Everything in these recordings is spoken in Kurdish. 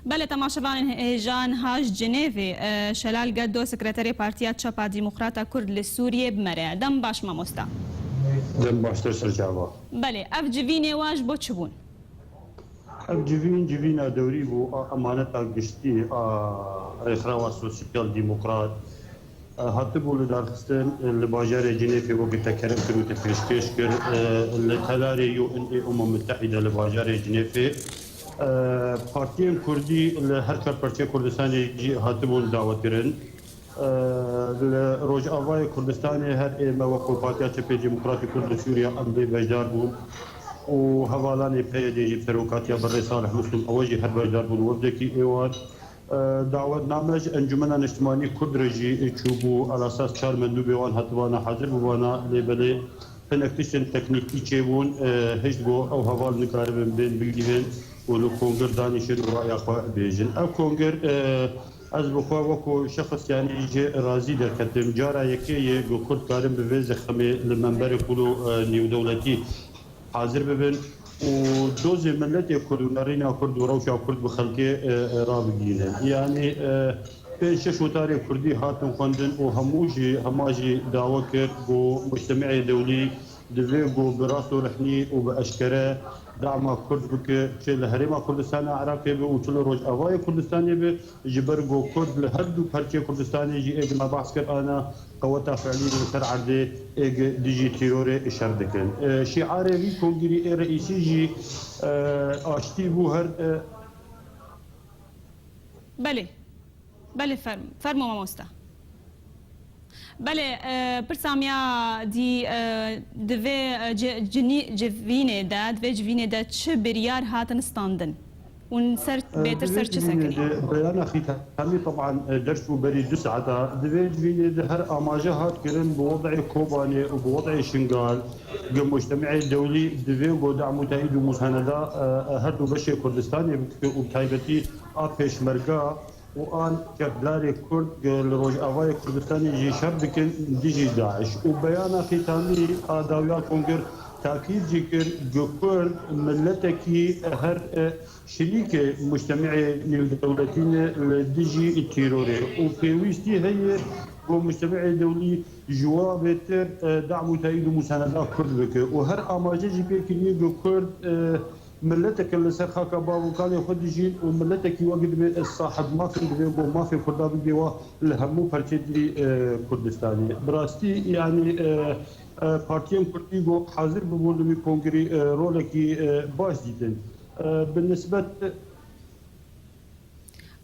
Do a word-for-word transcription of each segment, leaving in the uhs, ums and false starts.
Belê, temaşevanên hêja niha ji Cinêvê, e, Şelal Gedo, sekreterê Partiya Çapa Demokrata Kurd li Sûriyê, bi me re ye. Dem baş, mamosta. Dem baştir, Serçava. Belê, ev civînê we ji bo çi bûn? Ev civîn, civîna dewrî bû a emaneta giştî a Rêxrawa Sosyal Demokrat. E, hatibû lidarxistin, e, li bajarê Cinêfê wekî te kerem kir û te pêşkêş kir, e, li telarê U N A Umem Mitehîde li bajarê Cinêfê. E, partiyên kurdî li her çar parçeyê Kurdistanê jî hatibûn dawetkirin. E, li Rojavayê Kurdistanê her ê me wek Partiya Çepê Demokratî Kurd li Sûriya em vê beşdar bûn û hevalanê P Y D jî bi serokatiya birê Salih Muslim ewe jî her beşdar bûn wefdekî êwan. E, dawetname ji Encûmena Niştimanî Kurd re jî çûbû. Ala esas çar mendûbê wan hatibana hazir bûbana, lê belê hinek tiştên teknîkî çêbûn, e, hişt ku ew heval nikaribin bên bigihên û li kongir danîşin û raya xwe bêjin. Ev kongir, e, ez bi xwe wekû şexs, yanî, jê razî derketim. Cara yekê ye ku Kurd karin bi vê zeximê li menberê kûlo, e, nêwdewletî hazir bibin û dozê miletê Kurd û nerîna Kurd û rewşa Kurd bi xelkê, e, e, rabigihînin. Yanî, e, pênc şeş wtarê Kurdî hatin xwendin û hemû jî, hema jî dawe kir ku mujtemeê dewlî divê ku bi rast û rihnî û bi eşkere dama Kurd bike, çi li Herêma Kurdistana Iraqê be û çi li Rojavayê Kurdistanê be. Ji ber ku Kurd li her du perçê Kurdistanê jî, êg me behs kir, ana qeweta fiilî li ser erdê, êg dijî tîrorê şer dikin. E, şiarê vî kongirî ê reîsî jî, e, aştî bû her, e, Belê. Belê, ferm-, fermo mamosta. Belê, e, pirsa me ya dî, e, di vê, e, ci-, cinî-, civînê de, di vê civînê de çi biryar hatin standin? Hûn ser, e, bêtir ser çi sekinî? Di vê civînê de beyana xîtamî, teban, e, derç bû berî du saeta. Di vê civînê de her amaje hat kirin bi wed'ê Kobanê û bi wed'ê Şingal, ku mujtemeê dewlî divê ku dam û tayîd û musaneda, e, e, her du beşê Kurdistanê bike û bi taybetî a pêşmerga û an çekdarê Kurd ku li Rojavayê Kurdistanê jî şer dikin dijî DAIŞ. Û beyana xîtamî a dawiya kongir takîd jî kir ku Kurd miletekî her, e, şirîkê mujtemeê nêwdewletî ne li dijî tîrorê û pêwîstî heye ku mujtemeê dewlî ji wa bêtir, e, dam û tayîd û musaneda Kurd bike û her amaje jî pê kiriye ku Kurd, e, mileteke li ser xaka bav û kalê xwe dijîn û miletekî wek dibe sahib mafin, divê ku mafê Kurda bibe wa li hemû perçê dî, e, Kurdistanê. Bi rastî, yanî, e, e, partiyên Kurdî ku hazir bibûn li wî kongirî, e, rolekî, e, baş dîtin. E, bi nisbet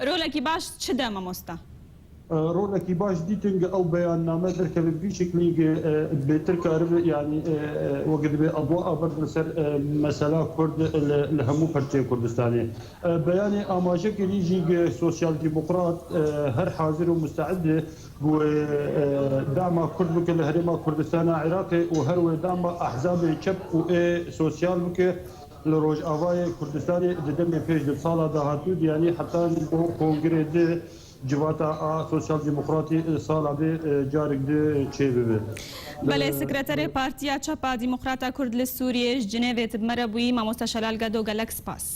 Rolekî baş çi de, mamosta? E, rolekî baş dîtin ku ew beyanname derkeve bi vî şeklî ku, e, bêtir karibe, yanî, e, e, weke dibe adwa aber li ser, e, mesela Kurd li, li hemû perçeyê Kurdistanê. E, beyanê amaje kirî jî ku Sosyal Demokrat, e, her hazir û musteid e ku, e, e, dama Kurd bike li Herêma Kurdistana Iraqê û her wê dama ehzabên çep û ê sosyal bike. Li Rojavayê Kurdistanê di demê pêş di sala dahatû de, yanî heta bo kongirê di civata a Sosyal Demokratî sala vê, e, carek di çêbibe. Belê, e, sekreterê Partiya Çapa Demokrata Kurd li Sûriyê ji Cinêvê tu bi me re bûyî, mamosta Şelal Gedo, gelek spas.